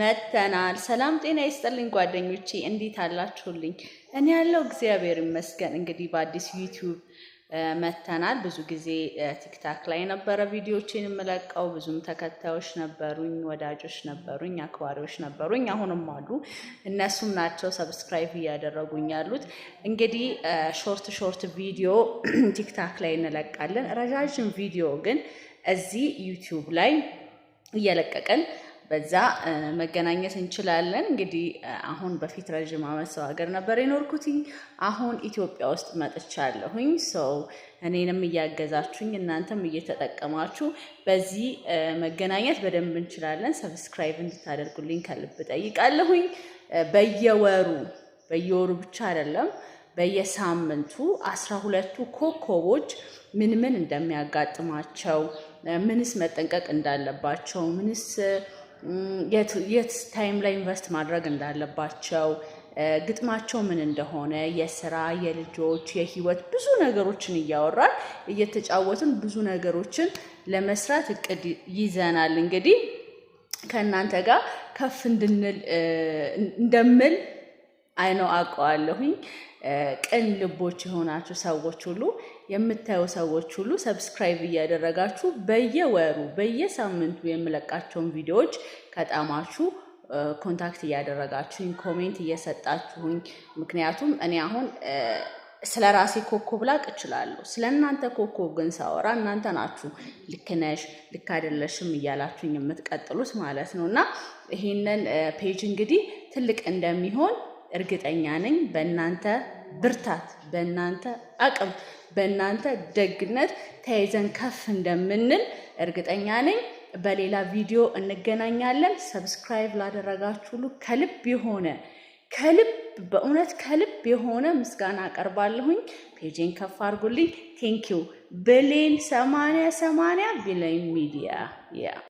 መተናል። ሰላም ጤና ይስጥልኝ ጓደኞቼ፣ እንዴት አላችሁልኝ? እኔ ያለው እግዚአብሔር ይመስገን። እንግዲህ በአዲስ ዩቲዩብ መተናል። ብዙ ጊዜ ቲክታክ ላይ ነበረ ቪዲዮችን የምለቀው። ብዙም ተከታዮች ነበሩኝ፣ ወዳጆች ነበሩኝ፣ አክባሪዎች ነበሩኝ፣ አሁንም አሉ። እነሱም ናቸው subscribe እያደረጉኝ ያሉት። እንግዲህ short short ቪዲዮ ቲክታክ ላይ እንለቃለን። ረዣዥም ቪዲዮ ግን እዚህ ዩቲዩብ ላይ እየለቀቅን በዛ መገናኘት እንችላለን። እንግዲህ አሁን በፊት ረዥም ዓመት ሰው ሀገር ነበር የኖርኩት። አሁን ኢትዮጵያ ውስጥ መጥቻለሁኝ። So እኔንም እያገዛችሁኝ እናንተም እየተጠቀማችሁ በዚህ መገናኘት በደንብ እንችላለን። Subscribe እንድታደርጉልኝ ከልብ ጠይቃለሁኝ። በየወሩ፣ በየወሩ ብቻ አይደለም፣ በየሳምንቱ 12ቱ ኮከቦች ምን ምን እንደሚያጋጥማቸው፣ ምንስ መጠንቀቅ እንዳለባቸው፣ ምንስ የት time ላይ invest ማድረግ እንዳለባቸው፣ ግጥማቸው ምን እንደሆነ፣ የስራ፣ የልጆች፣ የህይወት ብዙ ነገሮችን እያወራን እየተጫወትን ብዙ ነገሮችን ለመስራት እቅድ ይዘናል። እንግዲህ ከእናንተ ጋር ከፍ እንድንል እንደምል I know፣ አውቀዋለሁኝ። ቅን ልቦች የሆናችሁ ሰዎች ሁሉ፣ የምታዩ ሰዎች ሁሉ subscribe እያደረጋችሁ በየወሩ በየሳምንቱ የምለቃቸውን ቪዲዮዎች ከጣማችሁ contact እያደረጋችሁኝ፣ comment እየሰጣችሁኝ፣ ምክንያቱም እኔ አሁን ስለ ራሴ ኮከብ ላቅ እችላለሁ። ስለ እናንተ ኮከብ ግን ሳወራ እናንተ ናችሁ ልክ ነሽ፣ ልክ አይደለሽም እያላችሁኝ የምትቀጥሉት ማለት ነው። እና ይሄንን page እንግዲህ ትልቅ እንደሚሆን እርግጠኛ ነኝ። በእናንተ ብርታት፣ በእናንተ አቅም፣ በእናንተ ደግነት ተያይዘን ከፍ እንደምንል እርግጠኛ ነኝ። በሌላ ቪዲዮ እንገናኛለን። Subscribe ላደረጋችሁ ሁሉ ከልብ የሆነ፣ ከልብ፣ በእውነት ከልብ የሆነ ምስጋና አቀርባለሁኝ። Page ኤን ከፍ አድርጉልኝ። Thank you። ብሌን 80 80፣ ብሌን ሚዲያ፣ yeah.